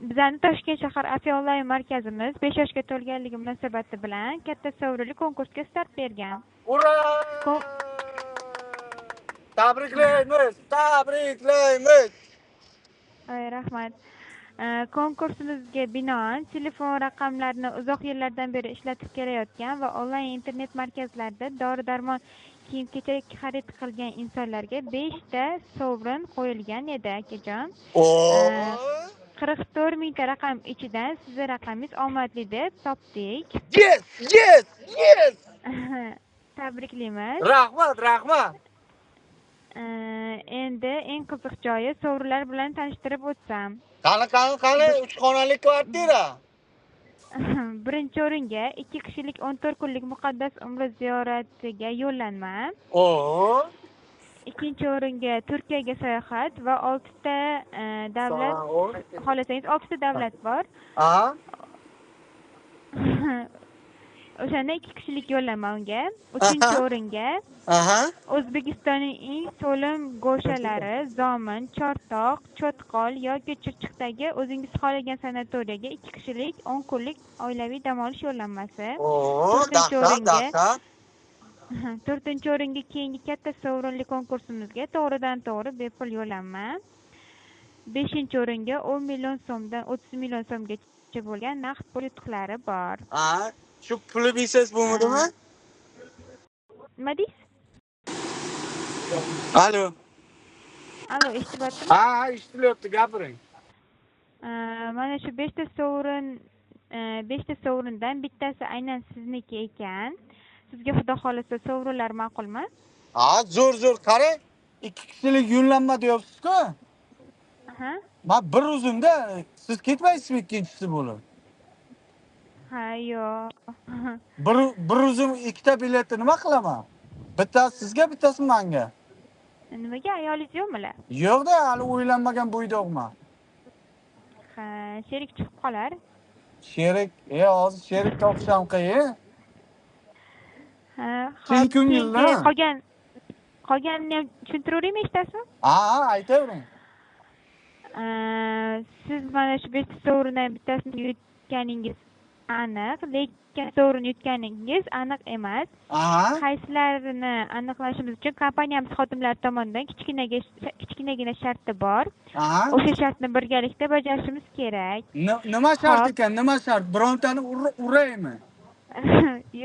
Bizani Toshkent shahar Afiya onlayn markazimiz 5 yoshga to'lganligi munosabati bilan katta sovrinli konkursga start bergan. Ura! Tabriklaymiz, tabriklaymiz. Ay, rahmat. Konkursimizga binoan telefon raqamlarini uzoq yillardan beri ishlatib kelayotgan va onlayn internet markazlarida dori-darmon, kiyim-kechak xarid qilgan insonlarga 5 ta sovrin qo'yilgan edi, akajon. 44 mingta raqam ichidan sizni raqamingiz omadli deb topdik. Yes, yes, yes. Tabriklaymiz. Rahmat, rahmat. Endi eng qiziq joyi sovrinlar bilan tanishtirib o'tsam. Qani, qani, qani, 3 xonali kvartira. Birinchi o'ringa 2 kishilik 14 kunlik muqaddas umra ziyoratiga yo'llanma. Ikkinchi o'ringa Turkiyaga sayohat va 6 ta davlat, xohlasangiz 6 ta davlat bor. O'shanda 2 kishilik yo'llanma unga. Uchinchi o'ringa O'zbekistonning eng so'lim go'shalari Zomin, Chortoq, Cho'tqol yoki Chirchiqdagi o'zingiz xohlagan sanatoriyaga 2 kishilik 10 kunlik oilaviy dam olish yo'llanmasi. To'rtinchi o'ringa keyingi katta sovrinli konkursimizga to'g'ridan-to'g'ri bepul yo'llanma. 5 o'ringa 10 million so'mdan 30 million so'mgacha bo'lgan naqd pul yutuqlari bor. Shu puli bilsangiz bo'lmadimi? Nima deysiz? Alo. Alo, eshitilyaptimi? Ha, eshitilyapti, gapiring. Mana shu 5 ta sovrin, 5 ta sovrindan bittasi aynan sizniki ekan. Sizga xudo xolasa sovrinlar ma'qulmi? Ha, zo'r, zo'r. Qarang, 2 kishilik yo'llanma deyapsiz-ku. Men bir o'zimda, siz ketmaysizmi ikkinchisi bo'lib? Ha, yo'q. Bir o'zim 2 ta biletni nima qilaman? Bittasi sizga, bittasi menga. Nimaga ayolingiz yo'qmi? Yo'q-da, hali o'ylanmagan bo'ydoqman. Ha, sherik chiqib qolar. Sherik, hozir sherik topish ham qiyin. Ha, chin ko'ngildan. Qolganini ham tushuntiravering, eshitasizmi? Ha, aytavering. Siz mana shu 5 ta sovrindan bittasini yutganingiz aniq, lekin sovrin yutganingiz aniq emas. Qaysilarini aniqlashimiz uchun kompaniyamiz xodimlari tomonidan kichkinagina sharti bor. O'sha shartni birgalikda bajarishimiz kerak. Nima shart ekan? Nima shart? Birontani uraymi?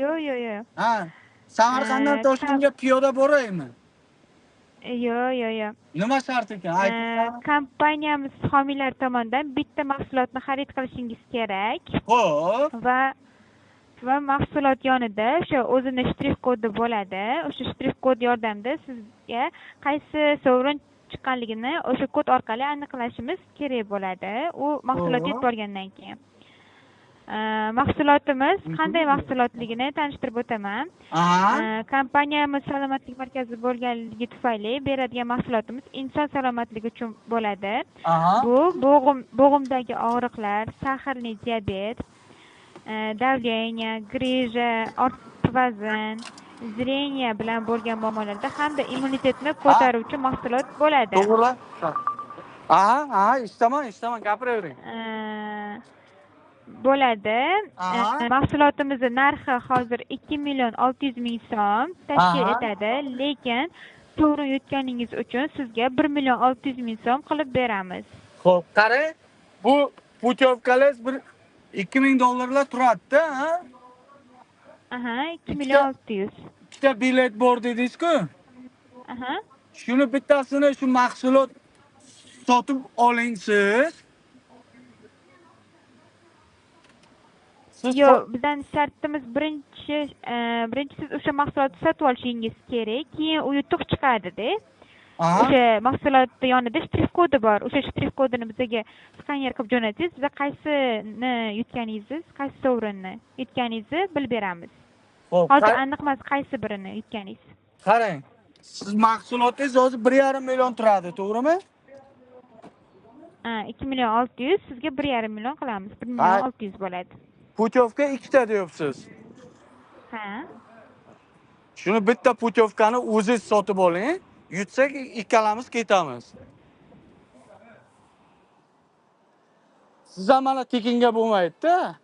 Yo'q, yo'q, yo'q. Ha, Samarqanddan Toshkentga piyoda boraymi? Yo'q, yo'q, yo'q. Nima shart ekan? Ayting. Kompaniyamiz homiylari tomonidan bitta mahsulotni xarid qilishingiz kerak. Xo'p. Va mahsulot yonida o'sha o'zini shtrix kodi bo'ladi. O'sha shtrix kod yordamida sizga qaysi sovrin chiqqanligini o'sha kod orqali aniqlashimiz kerak bo'ladi. U mahsulot yetib borgandan keyin. Mahsulotimiz qanday mahsulotligini tanishtirib o'taman. Kompaniyamiz salomatlik markazi bo'lganligi tufayli beradigan mahsulotimiz inson salomatligi uchun bo'ladi. Bu bo'g'imdagi og'riqlar, sahrli diabet, давление, grija, ortiq vazn, зрение bilan bo'lgan muammolarda hamda immunitetni ko'taruvchi mahsulot bo'ladi. To'g'ri. Aha, eshitaman, eshitaman, gapiravering. Bo'ladi. Mahsulotimizning narxi hozir 2 million 600 ming so'm tashkil etadi, lekin to'g'ri yutganingiz uchun sizga 1 million 600 ming so'm qilib beramiz. Xo'p, qarang, bu putyovkalar bir 2000 dollarlar turadi-da, ha? Aha, 2 million 600. Ikkita bilet bor dedingiz-ku. Aha. Shuni bittasini shu mahsulot sotib oling siz. Yo'q, bizning shartimiz birinchi siz o'sha mahsulotni sotib olishingiz kerak, keyin u yutuq chiqadi-da. O'sha mahsulotning yonida shtrix kodi bor. O'sha shtrix kodini bizga skaner qilib jo'natsangiz, biz qaysini yutganingizni, qaysi sovrinni yutganingizni bilib beramiz. Hozir aniq emas qaysi birini yutganingiz. Qarang, siz mahsulotingiz hozir 1,5 million turadi, to'g'rimi? Ha, 2 million 600, sizga 1,5 million qilamiz. 1 million 600 bo'ladi. Putyovka ikkita deyapsiz. Ha. Shuni bitta putyovkani o'zingiz sotib oling. Yutsak ikkalamiz ketamiz. Siz ham mana tekinga bo'lmaydi-da.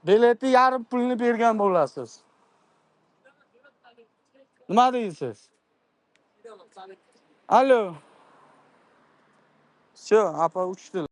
Biletni yarim pulini bergan bo'lasiz. Nima deysiz? Alo. Всё, opa uchdi.